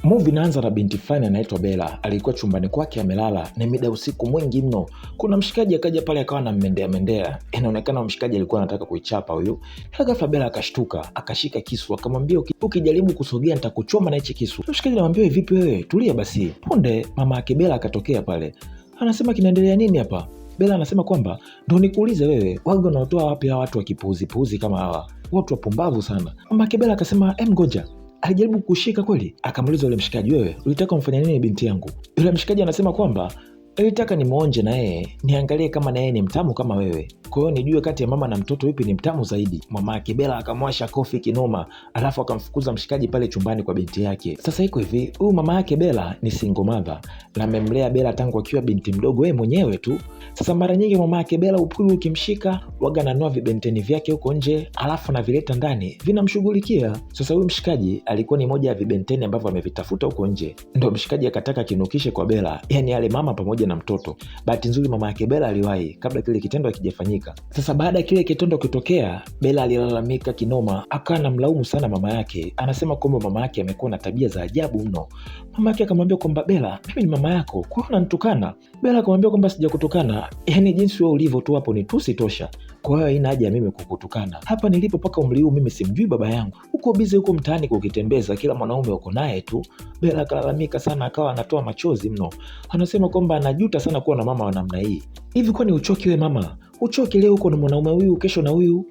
Movie inaanza na binti fulani anaitwa Bella, alikuwa chumbani kwake amelala, ni mida usiku mwingi mno. Kuna mshikaji akaja pale akawa anamendea mendea, inaonekana mshikaji alikuwa anataka kuichapa huyu. Ghafla Bella akashtuka, akashika kisu, akamwambia ukijaribu kusogea nitakuchoma na hichi kisu. Mshikaji anamwambia vipi wewe, tulia basi. Punde mama yake Bella akatokea pale, anasema kinaendelea nini hapa? Bella anasema kwamba ndo nikuulize wewe, waga unaotoa wapi hawa watu wa kipuuzipuuzi kama hawa, watu wapumbavu sana. Mama yake Bella akasema ngoja alijaribu kushika kweli, akamuuliza yule mshikaji, wewe ulitaka umfanya nini binti yangu? Yule mshikaji anasema kwamba nilitaka nimuonje na yeye niangalie kama na yeye ni mtamu kama wewe, kwa hiyo nijue kati ya mama na mtoto yupi ni mtamu zaidi. Mama yake Bella akamwasha kofi kinoma, alafu akamfukuza mshikaji pale chumbani kwa binti yake. Sasa iko hivi, huyu mama yake Bella ni single mother na amemlea Bella tangu akiwa binti mdogo yeye mwenyewe tu. Sasa mara nyingi mama yake Bella upulu ukimshika waga ananua vibenteni vyake huko nje, alafu anavileta ndani vinamshughulikia. Sasa huyu mshikaji alikuwa ni moja ya vibenteni ambavyo amevitafuta huko nje, ndo mshikaji akataka kinukishe kwa Bella, yani yale mama pamoja na mtoto. Bahati nzuri mama yake Bella aliwahi kabla kile kitendo hakijafanyika. Sasa baada ya kile kitendo kutokea, Bella alilalamika kinoma, akawa anamlaumu sana mama yake, anasema kwamba mama yake amekuwa na tabia za ajabu mno. Mama yake akamwambia kwamba Bella, mimi ni mama yako, kwa hiyo unanitukana? Bella akamwambia kwamba sijakutukana, yani jinsi wewe ulivyo tu hapo ni tusi tosha, kwa hiyo haina haja ya mimi kukutukana. Hapa nilipo mpaka umri huu mimi simjui baba yangu, uko bize huko mtaani kukitembeza, kila mwanaume uko naye tu. Bella akalalamika sana, akawa anatoa machozi mno, anasema kwamba anajuta sana kuwa na mama wa namna hii. Hivi kwani uchoki we mama? Uchoki leo uko na mwanaume huyu, kesho na huyu?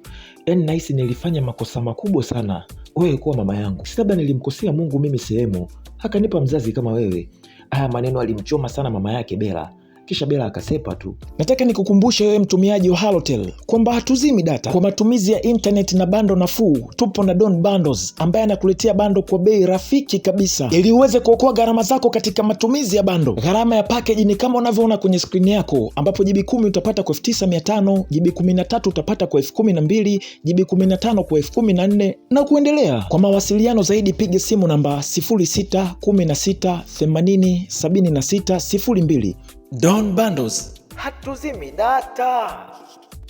Yaani nahisi nilifanya makosa makubwa sana wewe kuwa mama yangu, si labda nilimkosea Mungu mimi sehemu, akanipa mzazi kama wewe. Haya maneno alimchoma sana mama yake Bella, kisha Bella akasepa tu. Nataka nikukumbushe wewe mtumiaji wa Halotel kwamba hatuzimi data kwa matumizi ya internet na bando nafuu. Tupo na Don Bundles ambaye anakuletea bando kwa bei rafiki kabisa, ili uweze kuokoa gharama zako katika matumizi ya bando. Gharama ya package ni kama unavyoona kwenye skrini yako, ambapo GB 10 utapata kwa 9500, GB 13 utapata kwa 12000, GB 15 kwa 14000 na kuendelea. Kwa mawasiliano zaidi piga simu namba 06 16 80 76 02. Don Bundles, hatuzimi data.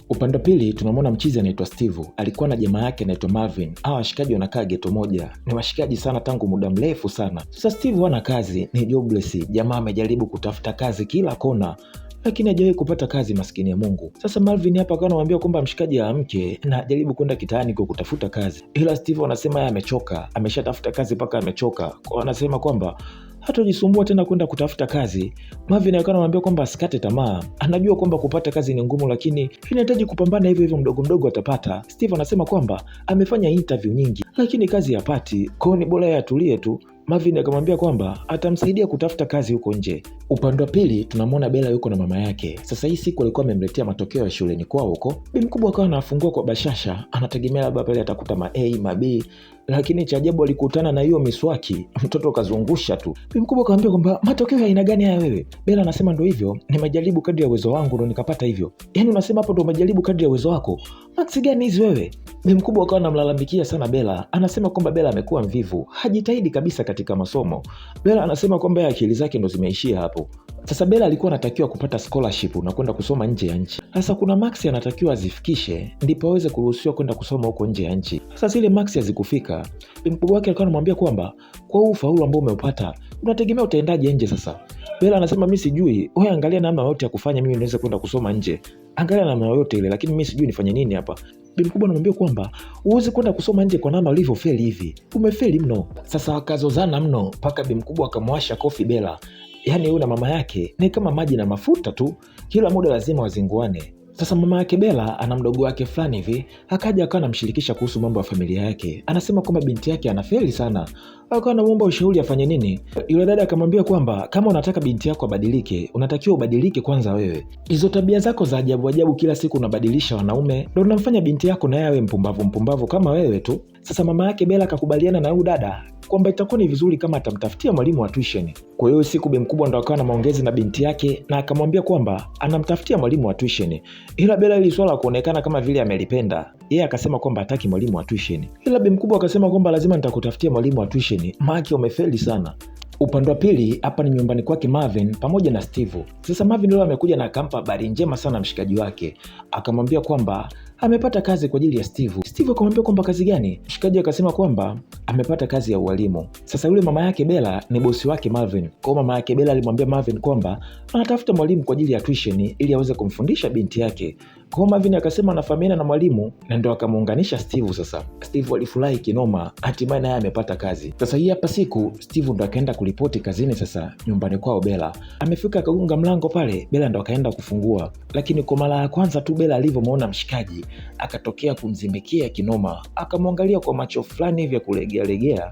Upande wa pili tunamwona mchizi anaitwa Steve, alikuwa na jamaa yake anaitwa Marvin. Hawa washikaji wanakaa geto moja, ni washikaji sana tangu muda mrefu sana. Sasa Steve hana kazi, ni jobless. Jamaa amejaribu kutafuta kazi kila kona, lakini hajawahi kupata kazi, maskini ya Mungu. Sasa Marvin hapa akawa anamwambia kwamba mshikaji aamke na ajaribu kwenda kitaani kwa kutafuta kazi, ila Steve anasema yeye amechoka, ameshatafuta kazi mpaka amechoka. Kwa anasema kwamba hatojisumbua tena kwenda kutafuta kazi. Marvin akawa anamwambia kwamba asikate tamaa, anajua kwamba kupata kazi ni ngumu, lakini inahitaji kupambana hivyo hivyo, mdogo mdogo atapata. Steve anasema kwamba amefanya interview nyingi, lakini kazi hapati, kwa hiyo ni bora yeye atulie tu. Marvin akamwambia kwamba atamsaidia kutafuta kazi huko nje. Upande wa pili tunamwona Bella yuko na mama yake. Sasa hii siku alikuwa amemletea matokeo ya shuleni kwao huko. Bi mkubwa akawa anafungua kwa bashasha, anategemea labda pale atakuta ma A, ma B, lakini cha ajabu alikutana na hiyo miswaki, mtoto kazungusha tu. Bi mkubwa akamwambia kwamba matokeo ya aina gani haya wewe? Bella anasema ndo hivyo, nimejaribu kadri ya uwezo wangu ndo nikapata hivyo. Yaani unasema hapo ndo umejaribu kadri ya uwezo wako? Maksi gani hizi wewe? Bi mkubwa akawa anamlalamikia sana Bella, anasema kwamba Bella amekuwa mvivu, hajitahidi kabisa katika masomo. Bella anasema kwamba akili zake ndo zimeishia hapo. Sasa Bella alikuwa anatakiwa kupata scholarship na kwenda kusoma nje ya nchi. Sasa kuna maksi anatakiwa azifikishe ndipo aweze kuruhusiwa kwenda kusoma huko nje ya nchi. Sasa zile maksi hazikufika. Bi mkubwa wake alikuwa anamwambia kwamba kwa huu ufaulu ambao umeupata unategemea utaendaje nje sasa? Bella anasema mimi sijui, wewe angalia namna yote ya kufanya mimi niweze kwenda kusoma nje. Angalia namna yoyote ile, lakini mimi sijui nifanye nini hapa. Bi mkubwa anamwambia kwamba huwezi kwenda kusoma nje kwa namna ulivyofeli hivi, umefeli mno. Sasa wakazozana mno mpaka bi mkubwa akamwasha kofi Bella. Yaani huyu na mama yake ni kama maji na mafuta tu, kila muda lazima wazinguane. Sasa mama yake Bella ana mdogo wake fulani hivi, akaja akawa anamshirikisha kuhusu mambo ya familia yake. Anasema kwamba binti yake anafeli sana, akawa anamuomba ushauri afanye nini. Yule dada akamwambia kwamba kama unataka binti yako abadilike, unatakiwa ubadilike kwanza wewe. Hizo tabia zako za ajabu ajabu, kila siku unabadilisha wanaume, ndo unamfanya binti yako naye awe mpumbavu mpumbavu kama wewe tu. Sasa mama yake Bella akakubaliana na huyu dada kwamba itakuwa ni vizuri kama atamtafutia mwalimu wa tuition. Kwa hiyo siku bi mkubwa ndo akawa na maongezi na binti yake na akamwambia kwamba anamtafutia mwalimu wa tuition, ila Bella ili swala kuonekana kama vile amelipenda yeye, akasema kwamba hataki mwalimu wa tuition, ila bi mkubwa akasema kwamba lazima nitakutafutia mwalimu wa tuition, maana umefeli sana. Upande wa pili hapa ni nyumbani kwake Marvin pamoja na Steve. Sasa Marvin leo amekuja na akampa habari njema sana mshikaji wake, akamwambia kwamba amepata kazi kwa ajili ya Steve. Steve akamwambia kwamba kazi gani? Mshikaji akasema kwamba amepata kazi ya ualimu. Sasa yule mama yake Bella ni bosi wake Marvin. Kwa mama yake Bella alimwambia Marvin kwamba anatafuta mwalimu kwa ajili ya tuition ili aweze kumfundisha binti yake. Kwa Marvin akasema anafahamiana na mwalimu na ndo akamuunganisha Steve. Sasa Steve alifurahi kinoma, hatimaye naye amepata kazi. Sasa hii hapa siku Steve ndo akaenda kulipoti kazini sasa nyumbani kwao Bella. Amefika akagonga mlango pale, Bella ndo akaenda kufungua. Lakini kwa mara ya kwanza tu Bella alivyomuona mshikaji akatokea kumzimikia kinoma, akamwangalia kwa macho fulani hivi ya kulegea legea.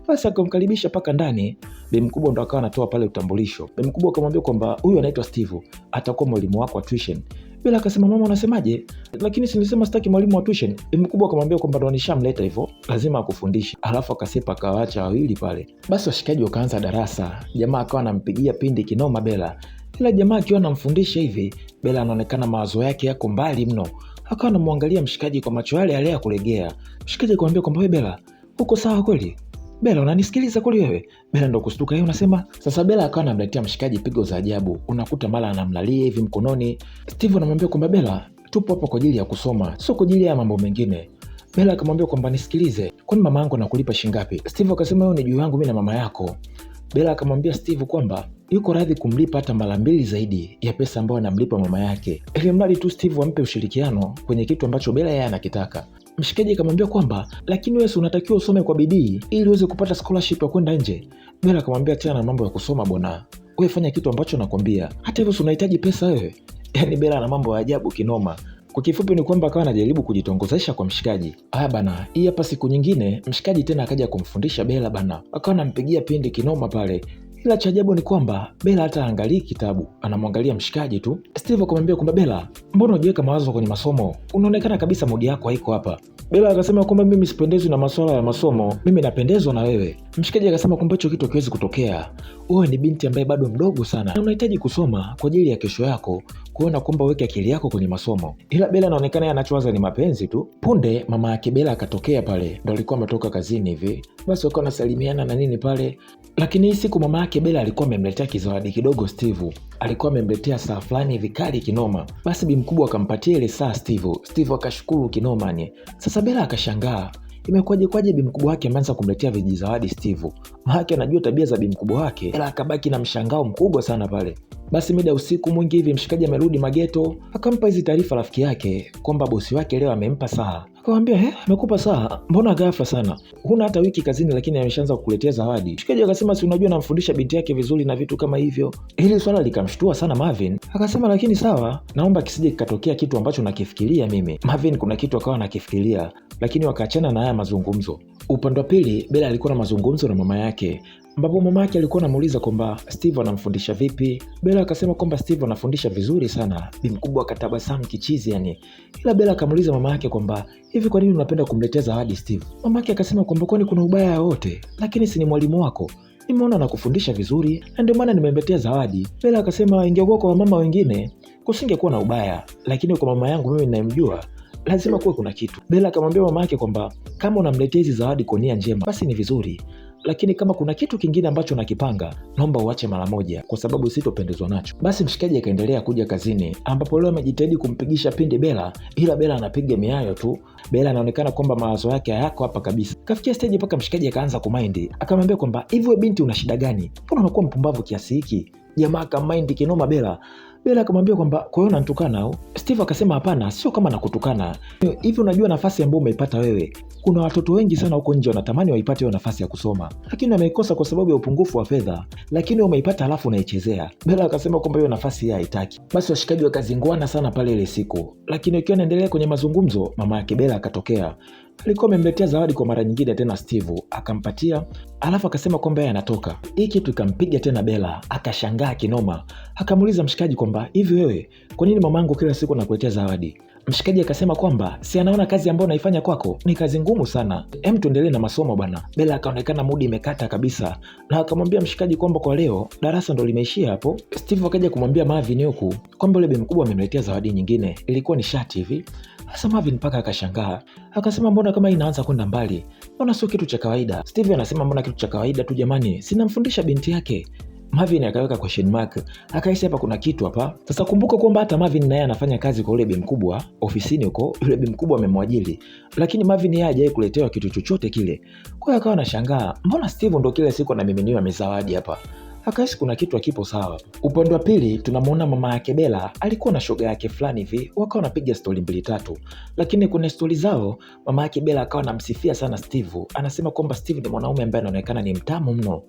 Basi akamkaribisha paka ndani. Bi mkubwa ndo akawa anatoa pale utambulisho. Bi mkubwa akamwambia kwamba huyu anaitwa Steve, atakuwa mwalimu wako wa tuition. Bella akasema mama, unasemaje? Lakini si nilisema sitaki mwalimu wa tuition. Bi mkubwa akamwambia kwamba ndo nishamleta hivyo, lazima akufundishe. Alafu akasepa akawaacha wawili pale. Basi washikaji wakaanza darasa. Jamaa akawa anampigia pindi kinoma Bella. Ila jamaa akiwa anamfundisha hivi, Bella anaonekana mawazo yake yako mbali mno. Akawa anamwangalia mshikaji kwa macho yale yale ya kulegea. Mshikaji akamwambia kwamba wewe Bella, uko sawa kweli? Bella, unanisikiliza kweli wewe? Bella ndo kustuka, yeye unasema. Sasa Bella akawa anamletea mshikaji pigo za ajabu. Unakuta mara anamlalia hivi mkononi. Steve anamwambia kwamba Bella, tupo hapa kwa ajili ya kusoma, sio kwa ajili ya mambo mengine. Bella akamwambia kwamba nisikilize, kwani mama yangu anakulipa shilingi ngapi? Steve akasema hiyo ni juu yangu mimi na mama yako. Bella akamwambia Steve kwamba yuko radhi kumlipa hata mara mbili zaidi ya pesa ambayo anamlipa mama yake, ili mradi tu Steve ampe ushirikiano kwenye kitu ambacho Bella yeye anakitaka. Mshikaji akamwambia kwamba lakini wewe unatakiwa usome kwa bidii ili uweze kupata scholarship ya kwenda nje. Bella akamwambia tena na mambo ya kusoma bwana, wewe fanya kitu ambacho nakwambia. Hata hivyo unahitaji pesa wewe. Yaani Bella ana mambo ya ajabu kinoma. Kwa kifupi ni kwamba akawa anajaribu kujitongozesha kwa mshikaji. Haya bana, hii hapa siku nyingine mshikaji tena akaja kumfundisha Bella bana, akawa anampigia pindi kinoma pale. Ila cha ajabu ni kwamba Bella hata haangalii kitabu, anamwangalia mshikaji tu. Steve akamwambia kwamba Bella, mbona hujiweka mawazo kwenye masomo? Unaonekana kabisa mudi yako haiko hapa. Bella akasema kwamba mimi sipendezwi na masuala ya masomo, mimi napendezwa na wewe. Mshikaji akasema kwamba hicho kitu hakiwezi kutokea. Wewe ni binti ambaye bado mdogo sana na unahitaji kusoma kwa ajili ya kesho yako, kuona kwamba uweke akili yako kwenye masomo. Ila Bella anaonekana yeye anachowaza ni mapenzi tu. Punde mama yake Bella akatokea pale, ndo alikuwa ametoka kazini hivi. Basi wakawa wanasalimiana na nini pale. Lakini hii siku mama yake Bella alikuwa amemletea kizawadi kidogo Steve. Alikuwa amemletea saa fulani hivi kali kinoma. Basi bi mkubwa akampatia ile saa Steve. Steve akashukuru kinoma ni. Sasa Bella akashangaa, imekuwaje kwaje bi mkubwa wake ameanza kumletea vijizawadi Steve? Maana anajua tabia za bi mkubwa wake. Bella akabaki na mshangao mkubwa sana pale. Basi mida usiku mwingi hivi mshikaji amerudi mageto, akampa hizi taarifa rafiki yake kwamba bosi wake leo amempa saa. Akamwambia, amekupa saa? Mbona ghafla sana? Huna hata wiki kazini lakini ameshaanza kukuletea zawadi. Mshikaji akasema si unajua namfundisha binti yake vizuri na vitu kama hivyo. Hili swala likamshtua sana Marvin. Akasema lakini sawa, naomba kisije kikatokea kitu ambacho nakifikiria mimi. Marvin kuna kitu akawa anakifikiria, lakini wakaachana na haya mazungumzo. Upande wa pili, Bella alikuwa na mazungumzo na mama yake, ambapo mama yake alikuwa anamuuliza kwamba Steve anamfundisha vipi. Bella akasema kwamba Steve anafundisha vizuri sana. Bi mkubwa akatabasamu kichizi yani. Ila Bella akamuuliza mama yake kwamba hivi kwa nini unapenda kumletea zawadi Steve? Mama yake akasema kwamba kwani kuna ubaya wote, lakini si ni mwalimu wako, nimeona anakufundisha vizuri na ndio maana nimemletea zawadi. Bella akasema ingekuwa kwa mama wengine kusingekuwa na ubaya, lakini kwa mama yangu mimi ninayemjua lazima kuwe kuna kitu. Bella akamwambia mama yake kwamba kama unamletea hizi zawadi kwa nia njema basi ni vizuri, lakini kama kuna kitu kingine ambacho nakipanga naomba uache mara moja, kwa sababu sitopendezwa nacho. Basi mshikaji akaendelea kuja kazini, ambapo leo amejitahidi kumpigisha pindi Bella, ila Bella anapiga miayo tu. Bella anaonekana kwamba mawazo yake hayako hapa kabisa. Kafikia stage mpaka mshikaji akaanza kumind, akamwambia kwamba hivi wewe binti una shida gani? Mbona unakuwa mpumbavu kiasi hiki? Jamaa akamind kinoma Bella. Bella akamwambia kwamba kwa hiyo unanitukana au? Steve akasema hapana, sio kama nakutukana. Hivi unajua nafasi ambayo umeipata wewe, kuna watoto wengi sana huko nje wanatamani waipate hiyo nafasi ya kusoma, lakini wameikosa kwa sababu ya upungufu wa fedha, lakini umeipata alafu unaichezea. Bella akasema kwamba hiyo nafasi yeye haitaki. Basi washikaji wakazinguana sana pale ile siku, lakini wakiwa wanaendelea kwenye mazungumzo, mama yake Bella akatokea. Alikuwa amemletea zawadi kwa mara nyingine tena Steve, akampatia, alafu akasema kwamba yeye anatoka. Hii kitu ikampiga tena Bella, akashangaa kinoma. Akamuuliza mshikaji kwamba hivi wewe, kwa nini mamangu kila siku anakuletea zawadi? Mshikaji akasema kwamba si anaona kazi ambayo naifanya kwako ni kazi ngumu sana, hem, tuendelee na masomo bwana. Bella akaonekana mudi imekata kabisa, na akamwambia mshikaji kwamba kwa leo darasa ndo limeishia hapo. Steve akaja kumwambia Marvin huku kwamba yule bi mkubwa amemletea zawadi nyingine, ilikuwa ni shati hivi. Sasa Marvin mpaka akashangaa, akasema mbona kama inaanza kwenda mbali, mbona sio kitu cha kawaida. Steve anasema mbona kitu cha kawaida tu jamani, sinamfundisha binti yake. Marvin akaweka question mark, akahisi hapa kuna kitu hapa. Sasa kumbuka kwamba hata Marvin naye anafanya kazi kwa yule bi mkubwa ofisini huko, yule bi mkubwa amemwajiri, lakini Marvin yeye hajawahi kuletewa kitu chochote kile. Kwa hiyo akawa anashangaa, mbona Steve ndo kila siku anamiminiwa mizawadi hapa? Akahisi kuna kitu hakipo sawa. Upande wa pili tunamuona mama yake Bella alikuwa na shoga yake fulani hivi, wakawa wanapiga stori mbili tatu, lakini kwenye stori zao mama yake Bella akawa anamsifia sana Steve. Anasema kwamba Steve ni mwanaume ambaye anaonekana ni mtamu mno,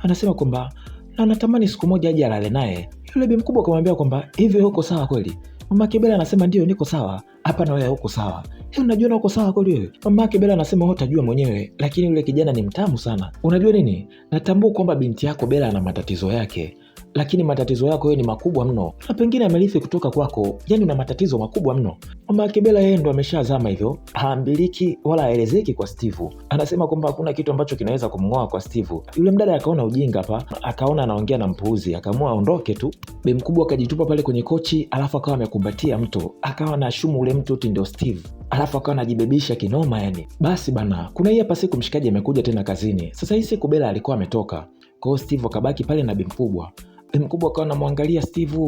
anasema kwamba na anatamani siku moja aje alale naye. Yule bi mkubwa akamwambia kwamba hivi uko sawa kweli? Mama yake Bella anasema ndio, niko sawa. Hapa na wewe uko sawa? Hiyo unajiona uko sawa kweli wewe? Mama yake Bella anasema wewe utajua mwenyewe, lakini yule kijana ni mtamu sana. Unajua nini? Natambua kwamba binti yako Bella ana matatizo yake, lakini matatizo yako wewe ni makubwa mno, na pengine amerithi kutoka kwako, yani una matatizo makubwa mno. Mama yake Bella yeye ndo ameshazama hivyo, haambiliki wala haelezeki kwa Steve. Anasema kwamba hakuna kitu ambacho kinaweza kumng'oa kwa Steve. Yule mdada akaona ujinga hapa, akaona anaongea na mpuuzi, akaamua aondoke tu. Bi mkubwa akajitupa pale kwenye kochi, alafu akawa amekumbatia mto, akawa na shumu ule mtu uti ndio Steve, alafu akawa anajibebisha kinoma yani. Basi bana, kuna hii hapa siku mshikaji amekuja tena kazini. Sasa hii siku Bella alikuwa ametoka, kwa hiyo Steve akabaki pale na bi mkubwa. Bi mkubwa akawa anamwangalia Steve,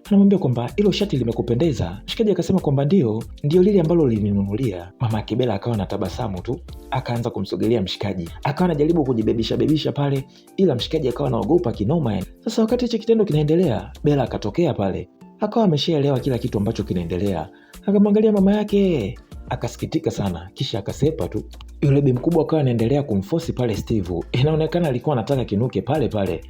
anamwambia kwamba hilo shati limekupendeza. Mshikaji akasema kwamba ndio lile ambalo ulininunulia. Mama yake Bella akawa na tabasamu tu, akaanza kumsogelea mshikaji, akawa anajaribu kujibebisha bebisha pale, ila mshikaji akawa anaogopa kinoma yani. Sasa wakati hicho kitendo kinaendelea, Bella akatokea pale, akawa ameshaelewa kila kitu ambacho kinaendelea. Akamwangalia mama yake akasikitika sana, kisha akasepa tu. Yule bi mkubwa akawa anaendelea kumfosi pale Steve, inaonekana alikuwa anataka kinuke pale pale.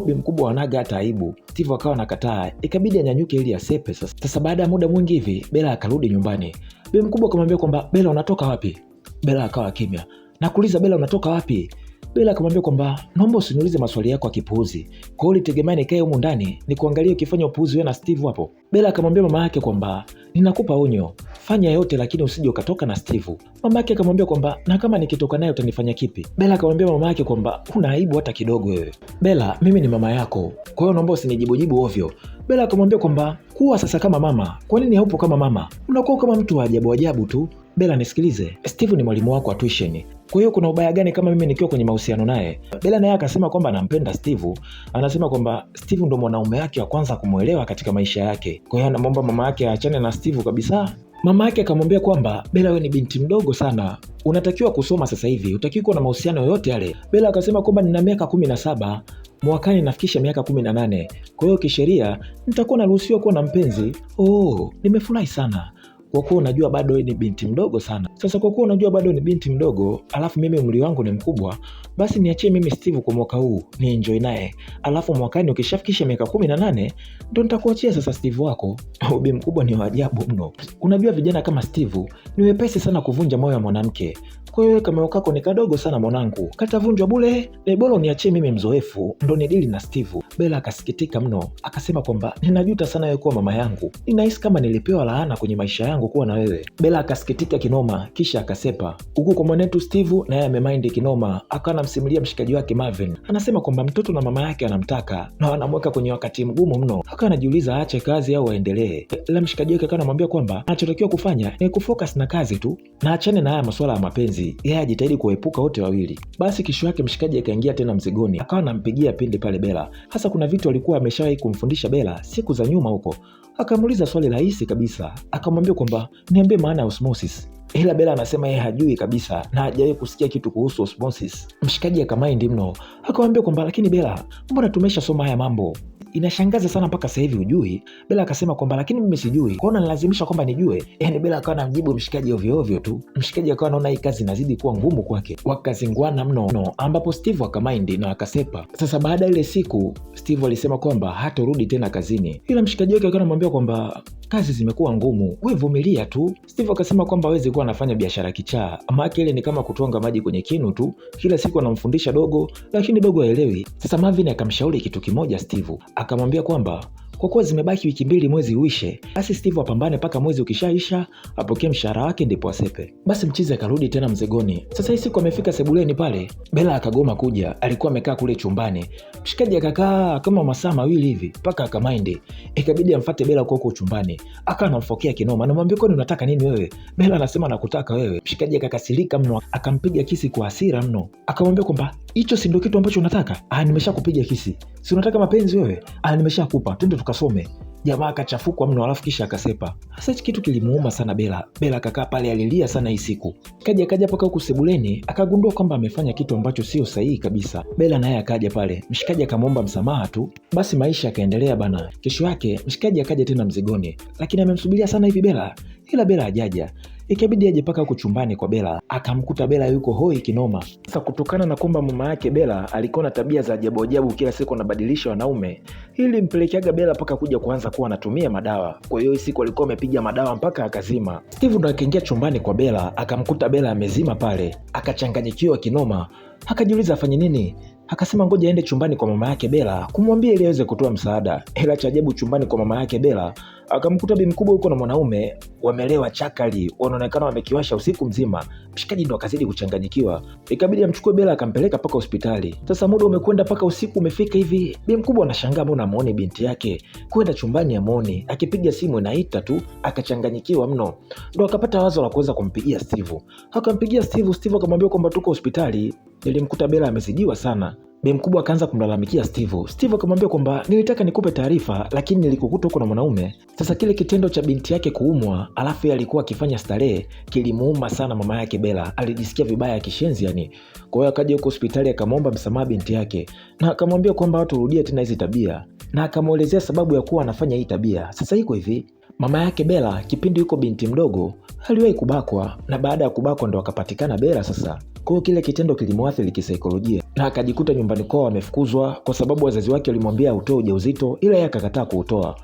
Bi mkubwa anaga hata aibu. Steve akawa anakataa, ikabidi anyanyuke ili asepe. Sasa baada ya muda mwingi hivi Bella akarudi nyumbani. Bi mkubwa akamwambia kwamba Bella, unatoka wapi? Bella akawa kimya. Nakuuliza Bella, unatoka wapi? Bella akamwambia kwamba naomba usiniulize maswali yako ya kipuuzi. Kwa hiyo ulitegemea nikae humu ndani nikuangalie ukifanya upuuzi wewe na Steve hapo? Bella akamwambia mama yake kwamba ninakupa onyo, fanya yote lakini usije ukatoka na Steve. Mama yake akamwambia kwamba na kama nikitoka naye utanifanya kipi? Bella akamwambia mama yake kwamba huna aibu hata kidogo wewe. Bella, mimi ni mama yako, kwa hiyo naomba usinijibujibu ovyo. Bella akamwambia kwamba kuwa sasa kama mama, kwa nini haupo kama mama? Unakuwa kama mtu wa ajabu ajabu tu. Bella, nisikilize, Steve ni mwalimu wako wa tuition. Kwa hiyo kuna ubaya gani kama mimi nikiwa kwenye mahusiano naye? Bella naye akasema kwamba anampenda Steve. Anasema kwamba Steve ndo mwanaume wake wa kwanza kumuelewa katika maisha yake. Kwa hiyo anamwomba mama yake aachane na Steve kabisa. Mama yake akamwambia kwamba Bella, wewe ni binti mdogo sana, unatakiwa kusoma sasa hivi, hutakiwi kuwa na mahusiano yoyote yale. Bella akasema kwamba nina miaka 17, mwakani nafikisha miaka 18, kwa hiyo kisheria nitakuwa naruhusiwa kuwa na mpenzi. Oh, nimefurahi sana kwa kuwa unajua bado ni binti mdogo sana. Sasa kwa kuwa unajua bado ni binti mdogo, alafu mimi umri wangu ni mkubwa, basi niachie mimi Steve kwa mwaka huu ni enjoy naye, alafu mwakani ukishafikisha miaka 18 ndo nitakuachia sasa Steve wako. Bi mkubwa ni wa ajabu mno. Unajua vijana kama Steve ni wepesi sana kuvunja moyo wa mwanamke. Kwa hiyo kama kako ni kadogo sana mwanangu, katavunjwa bure. Ni bora uniachie mimi mzoefu ndo nidili na Steve. Bella akasikitika mno, akasema kwamba ninajuta sana wewe kuwa mama yangu, ninahisi kama nilipewa laana kwenye maisha yangu kuwa na wewe. Bella akasikitika kinoma, kisha akasepa. Huku kwa mwanetu Steve naye amemind kinoma, akawa anamsimulia mshikaji wake Marvin. Anasema kwamba mtoto na mama yake anamtaka na anamweka kwenye wakati mgumu mno. Akawa anajiuliza aache kazi au aendelee. La, mshikaji wake akawa anamwambia kwamba anachotakiwa kufanya ni kufocus na kazi tu na achane na haya masuala ya mapenzi, yeye ajitahidi kuepuka wote wawili. Basi kesho yake mshikaji akaingia tena mzigoni, akawa anampigia pinde pale Bella. Hasa kuna vitu alikuwa ameshawahi kumfundisha Bella siku za nyuma huko. Akamuuliza swali rahisi kabisa, akamwambia kwamba niambie maana ya osmosis. Ila Bella anasema yeye hajui kabisa na hajawahi kusikia kitu kuhusu osmosis. Mshikaji akamaindi mno, akamwambia kwamba lakini Bella, mbona tumeshasoma haya mambo, inashangaza sana mpaka sasa hivi hujui. Bella akasema kwamba lakini mimi sijui, kwa hiyo unanilazimisha kwamba nijue? Yani Bella akawa anamjibu mshikaji ovyo ovyo tu. Mshikaji akawa anaona hii kazi inazidi kuwa ngumu kwake, wakazinguana mno no, ambapo Steve akamaindi na akasepa. Sasa baada ya ile siku Steve alisema kwamba hatorudi tena kazini, ila mshikaji wake akawa anamwambia kwamba kazi zimekuwa ngumu, wewe vumilia tu. Steve akasema kwamba hawezi kuwa anafanya biashara kichaa, maana ile ni kama kutwanga maji kwenye kinu tu, kila siku anamfundisha dogo, lakini dogo haelewi. Sasa Marvin akamshauri kitu kimoja Steve, akamwambia kwamba Kwa kuwa zimebaki wiki 2 mwezi uishe, basi Steve apambane mpaka mwezi ukishaisha, apokee mshahara wake ndipo asepe. Basi mchizi akarudi tena mzegoni. Sasa hii siku amefika sebuleni pale, Bella akagoma kuja, alikuwa amekaa kule chumbani. Mshikaji akakaa kama masaa 2 hivi mpaka akamaindi. Ikabidi amfuate Bella huko chumbani. Akawa anamfokea kinoma, anamwambia kwani unataka nini wewe? Bella anasema nakutaka wewe. Mshikaji akakasirika mno, akampiga kisi kwa hasira mno. Akamwambia kwamba hicho si ndio kitu ambacho unataka? Nimeshakupiga kisi. Si unataka mapenzi wewe? Nimeshakupa. Twende tukasome. Jamaa akachafukwa mno, alafu kisha akasepa. Sasa hichi kitu kilimuuma sana Bella. Bella akakaa pale alilia sana hii siku. Kaja paka huku sebuleni, akagundua kwamba amefanya kitu ambacho sio sahihi kabisa. Bella naye akaja pale. Mshikaji akamwomba msamaha tu. Basi maisha yakaendelea bana. Kesho yake mshikaji akaja tena mzigoni, lakini amemsubiria sana hivi Bella, ila Bella hajaja. Ikabidi aje paka huko chumbani kwa Bella, akamkuta Bella yuko hoi kinoma. Sasa kutokana na kwamba mama yake Bella alikuwa na tabia za ajabu ajabu, kila siku anabadilisha wanaume, hili mpelekeaga Bella paka kuja kuanza kuwa anatumia madawa. Kwa hiyo siku alikuwa amepiga madawa mpaka akazima. Steve ndo akaingia chumbani kwa Bella, akamkuta Bella amezima pale, akachanganyikiwa kinoma, akajiuliza afanye nini. Akasema ngoja aende chumbani kwa mama yake Bella kumwambia ili aweze kutoa msaada. Ila cha ajabu, chumbani kwa mama yake Bella akamkuta bi mkubwa yuko na mwanaume wamelewa chakali, wanaonekana wamekiwasha usiku mzima. Mshikaji ndo akazidi kuchanganyikiwa, ikabidi amchukue Bella akampeleka mpaka hospitali. Sasa muda umekwenda mpaka usiku umefika hivi, bi mkubwa anashangaa mbona amuone binti yake, kwenda chumbani amuone, akipiga simu inaita tu, akachanganyikiwa mno. Ndo akapata wazo la kuweza kumpigia Steve. Akampigia Steve, Steve akamwambia kwamba tuko hospitali, nilimkuta Bella amezidiwa sana. Bi mkubwa akaanza kumlalamikia Steve. Steve akamwambia kwamba nilitaka nikupe taarifa lakini nilikukuta huko na mwanaume. Sasa kile kitendo cha binti yake kuumwa, alafu yeye alikuwa akifanya starehe, kilimuuma sana mama yake Bella. Alijisikia vibaya kishenzi yani. Kwa hiyo akaja huko hospitali akamwomba msamaha binti yake na akamwambia kwamba hatarudia tena hizi tabia, na akamuelezea sababu ya kuwa anafanya hii tabia. Sasa iko hivi, mama yake Bella kipindi yuko binti mdogo aliwahi kubakwa, na baada ya kubakwa ndo akapatikana Bella sasa. Kwa hiyo kile kitendo kilimuathiri kisaikolojia na akajikuta nyumbani kwao amefukuzwa kwa sababu wazazi wake walimwambia autoe ujauzito, ila yeye akakataa kuutoa.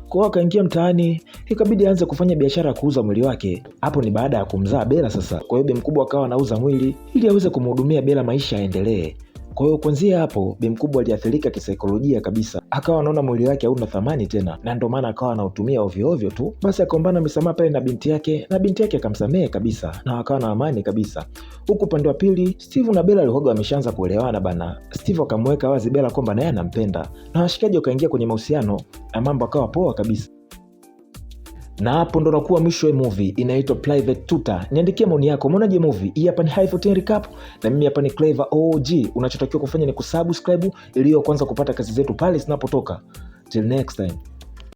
Kwa hiyo akaingia mtaani, ikabidi aanze kufanya biashara ya kuuza mwili wake. Hapo ni baada ya kumzaa Bella sasa. Kwa hiyo bi mkubwa akawa anauza mwili ili aweze kumhudumia Bella, maisha yaendelee. Kwa hiyo kuanzia hapo bi mkubwa aliathirika kisaikolojia kabisa, akawa anaona mwili wake hauna thamani tena, na ndio maana akawa anautumia ovyo ovyo tu. Basi akaombana misamaha pale na binti yake, na binti yake akamsamehe kabisa, na akawa na amani kabisa. Huku upande wa pili Steve na Bella walikuwa wameshaanza kuelewana bana. Steve akamweka wazi Bella kwamba naye anampenda, na washikaji wakaingia kwenye mahusiano na mambo akawa poa kabisa. Na hapo ndo nakuwa mwisho wa movie inaitwa Private Tutor. Niandikie maoni yako, umeonaje movie hii? Hapa ni High 14 Recap na mimi hapa ni Clever OG. Unachotakiwa kufanya ni kusubscribe ili kwanza kupata kazi zetu pale zinapotoka. Till next time.